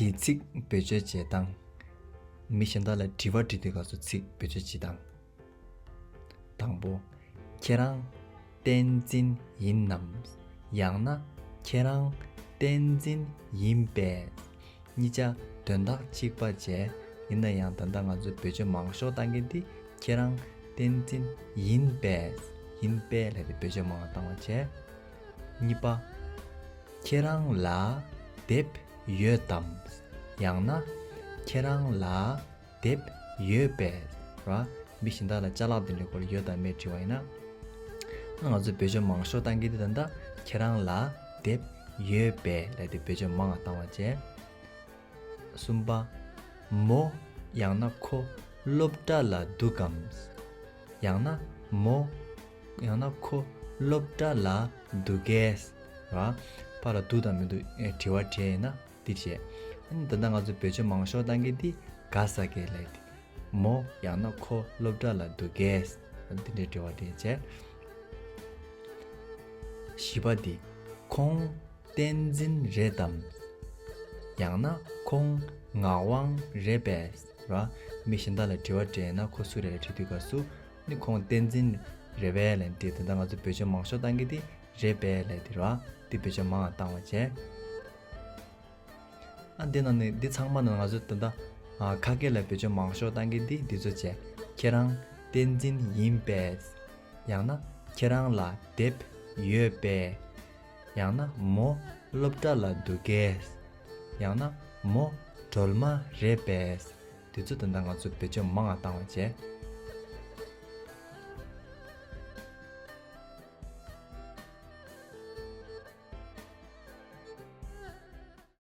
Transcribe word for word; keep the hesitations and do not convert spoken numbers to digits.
གི་ཚིག་བེད་སྤྱོད་བྱེད་སྟངས། མི་གཞན་དག་ལ་དྲི་བ་དྲི་དུས་སྐབས་སུ་ཚིག་བེད་སྤྱོད་བྱེད་སྟངས། དང་པོ། ཁྱེད་རང་བསྟན་འཛིན་ཡིན་ནམ། ཡང་ན་ཁྱེད་རང་བསྟན་འཛིན་ཡིན་པས། གཉིས་ཆ་དོན་དག་གཅིག་པ་བྱས། ཡིན་ན་ཡང་ད་ལྟ་ང་ཚོས་བེད་སྤྱོད་མང་ཤོས་བཏང་གི་འདི་ཁྱེད་རང་བསྟན་འཛིན་ཡིན་པས། ཡིན་པས་ལབ་དེ་བེད་སྤྱོད་མང་བ་བཏང་བ་བྱས། གཉིས་པ། ཁྱེད་རང་ལ་དེབ་ཡོད་དམ། ཡང་ན་ཁྱེད་རང་ལ་དེབ་ཡོད་པས། ར། མི་གཞན་དག་ལ་ཅ་ལག་དེ་འདྲའི་སྐོར་ཡོད་དམ་མེད་དྲི་བ་ཡིན་ན། ང་ཚོས་བེད་སྤྱོད་མང་ཤོས་བཏང་གི་འདི་ད་ལྟ་ཁྱེད་རང་ལ་དེབ་ཡོད་པས་ལབ་དེ་བེད་སྤྱོད་མང་བ་བཏང་བ་བྱས། གསུམ་པ། མོ་ཡང་ན་ཁོ་སློབ་གྲྭ་ལ་འདུག་གམ། ཡང་ན་མོ་ཡང་ན་ཁོ་སློབ་གྲྭ་ལ་འདུག་གས། ར། ཕར་ལ་འདུག་དང་མི་འདུག་ཨེ་དྲི་བ་དྲིས་ཡིན་ན་འདི་བྱས། ཨ་ནི་ད་ལྟ་ང་ཚོ་བེད་སྤྱོད་མང་ཤོས་བཏང་གི་འདི་ག་ས་གས་ལབ་དེ། མོ་ཡང་ན་ཁོ་སློབ་གྲྭ་ལ་འདུག་གས། འདི་འདྲའི་དྲི་བ་དྲིས་བྱས། བཞི་པ་འདི། ཁོང་བསྟན་འཛིན་རེད་དམ། ཡང་ན་ཁོང་ངག་དབང་རེད་པས། ར། མི་གཞན་དག་ལ་དྲི་བ་དྲིས་ན་ཁོ་སུ་རེད་ལ་དྲི་དུས་སྐབས་སུ་ནི་ཁོང་བསྟན་འཛིན་རེད་པས་ལབ་དེ། ད་ལྟ་ང་ཚོ་བེད་སྤྱོད་མང་ཤོས་བཏང་གི་དེ་རེད་པས་ལབ་དེ་ར། དེ་བེད་སྤྱོད་མང་བ་བཏང་བ་བྱས། ཨ་འདི་ནང་ནས་འདི་ཚང་མ་ནང་ང་ཚོ་ད་ལྟ་ཨ་ཁ་སྐད་ལ་བེད་སྤྱོད་མང་ཤོས་བཏང་གི་འདི་འདི་ཚོ་བྱས། ཁྱེད་རང་བསྟན་འཛིན་ཡིན་པས། ཡང་ན་ཁྱེད་རང་ལ་དེབ་ཡོད་པས། ཡང་ན་མོ་སློབ་གྲྭ་ལ་འདུག་གས། ཡང་ན་མོ་སྒྲོལ་མ་རེད་པས། དེ་ཚོ་ད་ལྟ་ང་ཚོ་བེད་སྤྱོད་མང་བ་བཏང་བ་བྱས།